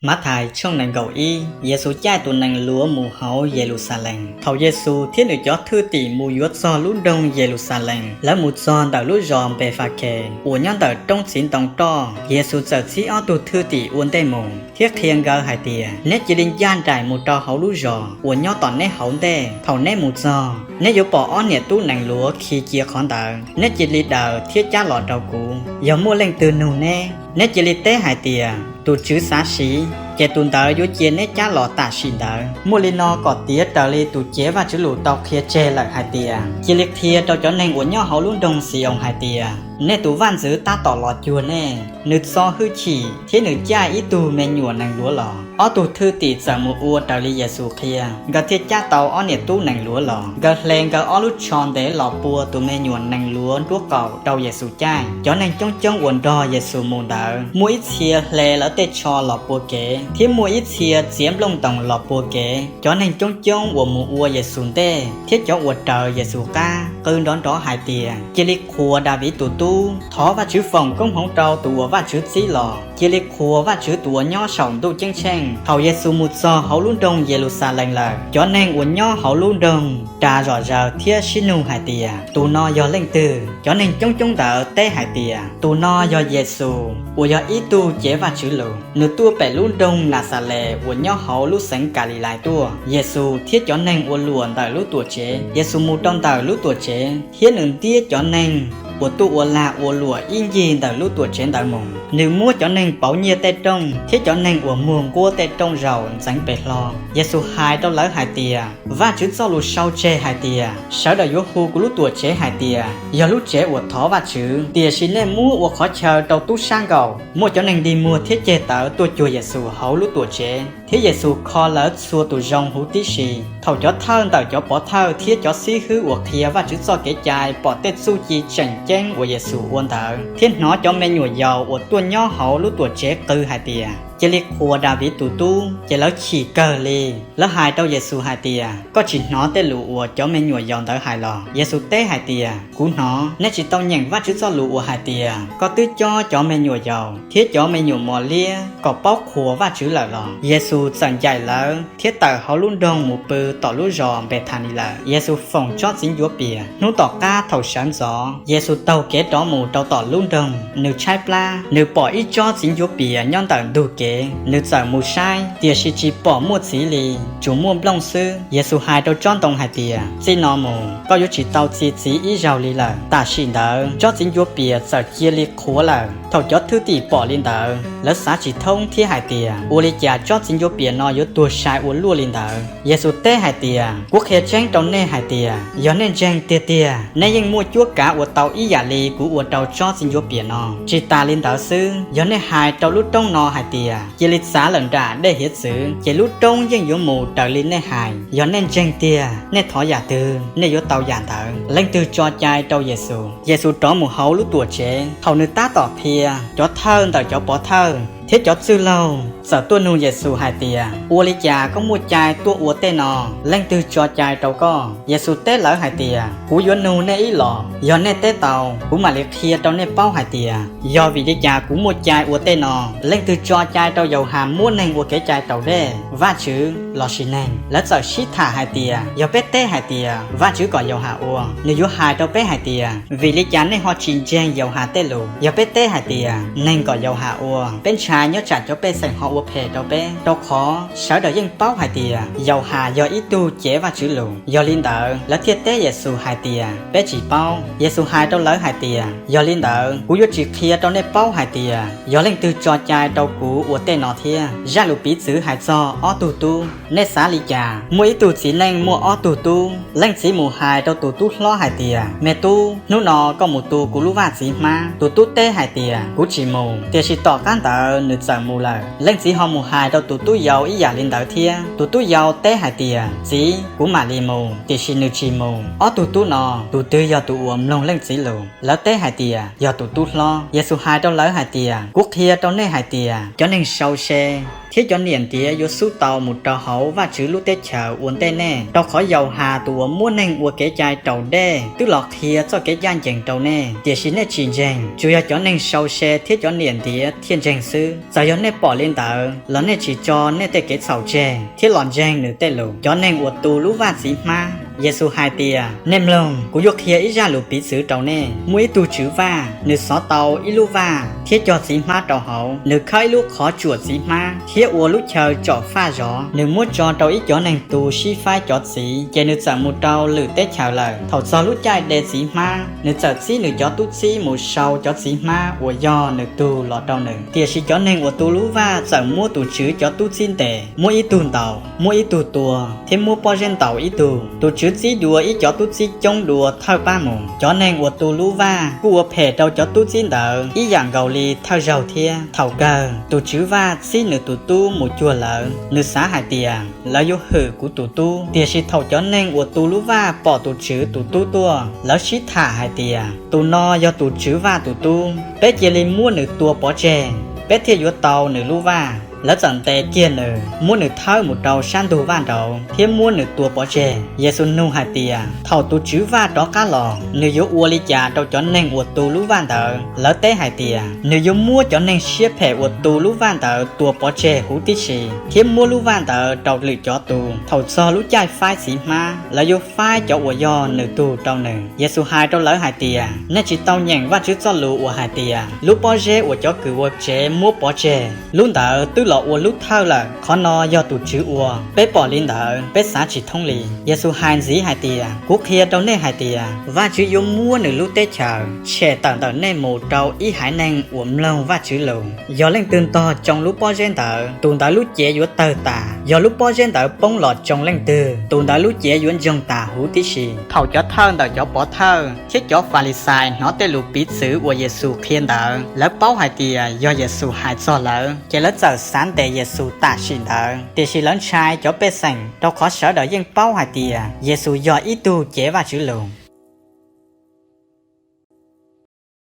Mathais tshooj nees nkaum ib. Yexus caij tus nees luav mus hauv Yeluxalees. Thaum Yexus thiab nws cov thwj tim mus yuav txog lub nroog Yeluxalees, lawv mus txog ntawm lub zos Npefakhes uas nyob ntawm roob txiv ntoo roj. Yexus txawm txib ob tug thwj tim ua ntej mus, thiab qhia nkawd hais tias, Neb cia li ncaj nraim mus rau hauv lub zos uas nyob tom neb hauv ntej. Thaum neb mus txog, neb yuav pom ob niam tub nees luav khi cia qhov ntawd. Neb cia li daws thiab cab los rau kuv. Yog muaj leej twg nug neb, neb cia li teb hais tias, Tus Tswv xav siv, ces tus ntawd yuav cia neb cab los tam sim ntawd. Muaj li no kom tiav raws li tus cev Vajtswv lus tau qhia tseg lawm hais tias, Cia li qhia rau cov neeg uas nyob hauv lub nroog Xi-oos hais tias, Nej tus vaj ntxwv tab tom los cuag nej, nws txo hwj chim thiab nws caij ib tug me nyuam nees luav los. Ob tug thwj tim txawm mus ua raws li Yexus qhia, nkawd thiaj cab tau ob niam tub nees luav los. Nkawd hle nkawd ob lub tsho ntev los pua tus me nyuam nees luav nruab qaum rau Yexus caij. Cov neeg coob coob uas nrog Yexus mus ntawd, muaj ib txhia hle lawv tej tsho los pua kev, thiab muaj ib txhia txiav nplooj ntoos los pua kev. Cov neeg coob coob uas mus ua Yexus ntej thiab cov uas raws Yexus qab qw nrov nrov hais tias, Cia li qhuas Daviv tus Tub! Thov Vajtswv foom koob hmoov rau tus uas Vajtswv txib los! Cia li qhuas Vajtswv tus uas nyob saum ntuj ceeb tsheej! Thaum Yexus mus txog hauv lub nroog Yeluxalees lawm, cov neeg uas nyob hauv lub nroog ras zom zaws thiab sib nug hais tias, Tus no yog leej twg? Cov neeg coob coob ntawd teb hais tias, Tus no yog Yexus uas yog ib tug cev Vajtswv lus. Nws tuaj pem lub nroog Naxales uas nyob hauv lub xeev Kalilais tuaj. Yexus thiab cov neeg ua luam ntawm lub Tuamtsev. Yexus mus rau ntawm lub Tuamtsev, thiab nws ntiab cov neeg uas tuaj ua lag ua luam ib ncig ntawm lub Tuamtsev ntawd mus. Nws muab cov neeg pauv nyiaj tej rooj thiab cov neeg uas muag nquab tej rooj zaum ntxeev pes hlo. Yexus hais rau lawv hais tias, Vajtswv txoj lus sau tseg hais tias, Sawv daws yuav hu kuv lub Tuamtsev hais tias, yog lub tsev uas thov Vajtswv. Tiam sis nej muab ua qhov chaw rau tub sab nkaum. Muaj cov neeg dig muag thiab ceg tawv tuaj cuag Yexus hauv lub Tuamtsev, thiab Yexus kho lawv txhua tus zoo huv tib si. Thaum cov thawj ntawm cov pov thawj thiab cov xib hwb uas qhia Vajtswv txoj kev cai pom tej txuj ci tseem ceeb uas Yexus ua ntawd, thiab hnov cov me nyuam yaus uas tuaj nyob hauv lub Tuamtsev qw hais tias, Cia li qhuas Daviv tus Tub! ces lawv chim kawg li. Lawv hais rau Yexus hais tias, Koj tsis hnov tej lus uas cov me nyuam yaus ntawd hais los? Yexus teb hais tias, Kuv hnov. Nej tsis tau nyeem Vajtswv txoj lus uas hais tias, Koj twb cob cov me nyuam yaus thiab cov me nyuam mos liab kom paub qhuas Vajtswv lawm los? Yexus txawm ncaim lawv thiab tawm hauv lub nroog mus pw tom lub zos Npethanis lawm. Yexus foom tsob txiv ncuav pias. Hnub tom qab thaum sawv ntxov, Yexus taug kev rov mus rau tom lub nroog. Nws tshaib plab, nws pom ib tsob txiv ncuav pias nyob ntawm ntug kev. Nws txawm mus saib, tiam sis tsis pom muaj txiv li, tsuas muaj nplooj xwb. Yexus hais rau tsob ntoo hais tias, Txij no mus, koj yuav tsis tau txi txiv ib zaug li lawm. Tam sim ntawd tsob txiv ncuav pias txawm cia li qhuav lawm. Thaum cov thwj tim pom li ntawd, lawv xav tsis thoob thiab hais tias, Ua li cas tsob txiv ncuav pias no yuav tuag sai ua luaj li ntawd? Yexus teb hais tias, Kuv qhia tseeb rau nej hais tias, yog nej ntseeg tiag tiag, nej yeej muaj cuab kav ua tau ib yam li kuv ua rau tsob txiv ncuav pias no. Tsis tas li ntawd xwb, yog nej hais rau lub roob no hais tias, Cia li txav lawm nram dej hiav txwv, ces lub roob yeej yuav mus raws li nej hais. Yog nej ntseeg tiag, nej thov yam twg, nej yuav tau yam ntawd. Leej twg tso cai rau Yexus? Yexus rov mus hauv lub Tuamtsev. Thaum nws tab tom qhia, cov thawj ntawm cov pov thawj thiab cov txwj laug txawm tuaj nug Yexus hais tias, Ua li cas koj muaj cai tuaj ua tej no? Leej twg tso cai rau koj? Yexus teb lawv hais tias, Kuv yuav nug nej ib los, yog nej teb tau, kuv mam li qhia rau nej paub hais tias, yog vim li cas kuv muaj cai ua tej no. Leej twg tso cai rau Yauhas muab neeg ua kev cai raus dej, Vajtswv lossis neeg? Lawv txawm sib tham hais tias, Yog peb teb hais tias, Vajtswv kom Yauhas ua, nws yuav hais rau peb hais tias, Vim li cas nej ho tsis ntseeg Yauhas tej lus? Yog peb teb hais tias, Neeg kom Yauhas ua, peb ntshai nyob tsam cov pej xeem ho ua phem rau peb, rau qhov sawv daws yeej paub hais tias Yauhas yog ib tug cev Vajtswv lus. Yog li ntawd, lawv thiaj teb Yexus hais tias, Peb tsis paub. Yexus hais rau lawv hais tias, Yog li ntawd, kuv yuav tsis qhia rau nej paub hais tias, yog leej twg tso cai rau kuv ua tej no thiab. Zaj lus piv txwv hais txog ob tug tub. Nej xav li cas? Muaj ib tug txiv neej muaj ob tug tub. Leej txiv mus hais rau tus tub hlob hais tias, Me tub, hnub no koj mus tu kuv lub vaj txiv hmab. Tus tub teb hais tias, Kuv tsis mus. Tiam sis tom qab ntawd nws txawm mus lawm. Leej thiab ho mus hais rau tus tub yau ib yam li ntawd thiab. Tus tub yau teb hais tias, Txiv, kuv mam li mus. Tiam sis nws tsis mus. Ob tug tub no, tus twg yog tus uas mloog leej txiv lus? Lawv teb hais tias, Yog tus tub hlob. Yexus hais rau lawv hais tias, Kuv qhia rau nej hais tias, cov neeg sau se thiab cov niam ntiav yuav xub tau mus rau hauv Vajtswv lub teb chaws ua ntej nej. Rau qhov Yauhas tus uas muab neeg ua kev cai raus dej twb los qhia txoj kev ncaj ncees rau nej, tiam sis nej tsis ntseeg. Tsuas yog cov neeg sau se thiab cov niam ntiav thiaj ntseeg xwb. Txawm yog nej pom li ntawd los nej tsis tso nej tej kev txhaum tseg thiab los ntseeg nws tej lus. Cov neeg uas tu lub vaj txiv hmab. Yexus hais tias, Nej mloog, kuv yuav qhia ib zaj lus piv txwv rau nej. Muaj ib tug tswv vaj, nws xov tau ib lub vaj thiab cog txiv hmab rau hauv. Nws khawb ib lub qhov tsuam txiv hmab thiab ua lub chaw tsom faj zov. Nws muab tso rau ib cov neeg tu sib faib cov txiv, ces nws txawm mus rau lwm teb chaws lawm. Thaum txog lub caij de txiv hmab, nws txawm txib nws cov tub txib mus sau cov txiv hmab uas yog nws tug los rau nws. Tiam sis cov neeg uas tu lub vaj txawm muab tus tswv cov tub txib ntes, muab ib tug ntaus, muab ib tug tua, thiab muab pob zeb ntaus ib tug. Tus tswv txib dua ib cov tub txib coob dua thawj pab mus. Cov neeg uas tu lub vaj kuj ua phem rau cov tub txib ntawd ib yam nkaus li thawj zaug thiab. Thaum kawg, tus tswv vaj txib nws tus tub mus cuag lawv. Nws xav hais tias, Lawv yuav hwm kuv tus tub. Tiam sis thaum cov neeg uas tu lub vaj pom tus tswv tus tub tuaj, lawv sib tham hais tias, Tus no yog tus tswv vaj tus tub. Peb cia li muab nws tua pov tseg, peb thiaj yuav tau nws lub vaj. Lawv txawm ntes kiag nws, muab nws thawb mus rau sab ntug vaj nraud thiab muab nws tua pov tseg. Yexus nug hais tias, Thaum tus tswv vaj rov qab los, nws yuav ua li cas rau cov neeg uas tu lub vaj ntawd? Lawv teb hais tias, Nws yuav muab cov neeg siab phem uas tu lub vaj ntawd tua pov tseg huv tib si, thiab muab lub vaj ntawd rau lwm cov tu. Thaum txog lub caij faib txiv hmab, lawv yuav faib cov uas yog nws tug rau nws. Yexus hais rau lawv hais tias, Nej tsis tau nyeem Vajtswv txoj lus uas hais tias, Lub pob zeb uas cov kws ua tsev muab pov tseg, lub ntawd twb los ua lub thawj lawm. Qhov no yog tus tswv ua. Peb pom li ntawd, peb xav tsis thoob li. Yexus hais ntxiv hais tias, Kuv qhia rau nej hais tias, Vajtswv yuav muab nws lub teb chaws tshem tawm ntawm nej mus rau ib haiv neeg uas mloog Vajtswv lus. Yog leej twg ntog tsoo lub pob zeb ntawd, tus ntawd lub cev yuav tawg tas. Yog lub pob zeb ntawd poob los tsoo leej twg, tus ntawd lub cev yuav ntsoog tas huv tib si. Thaum cov thawj ntawm cov pov thawj thiab cov Falixais hnov tej lus piv txwv uas Yexus qhia ntawd, lawv paub hais tias yog Yexus hais txog lawv, ces lawv txawm xav ntes Yexus tam sim ntawd. Tiam sis lawv ntshai cov pej xeem, rau qhov sawv daws yeej paub hais tias Yexus yog ib tug cev Vajtswv lus.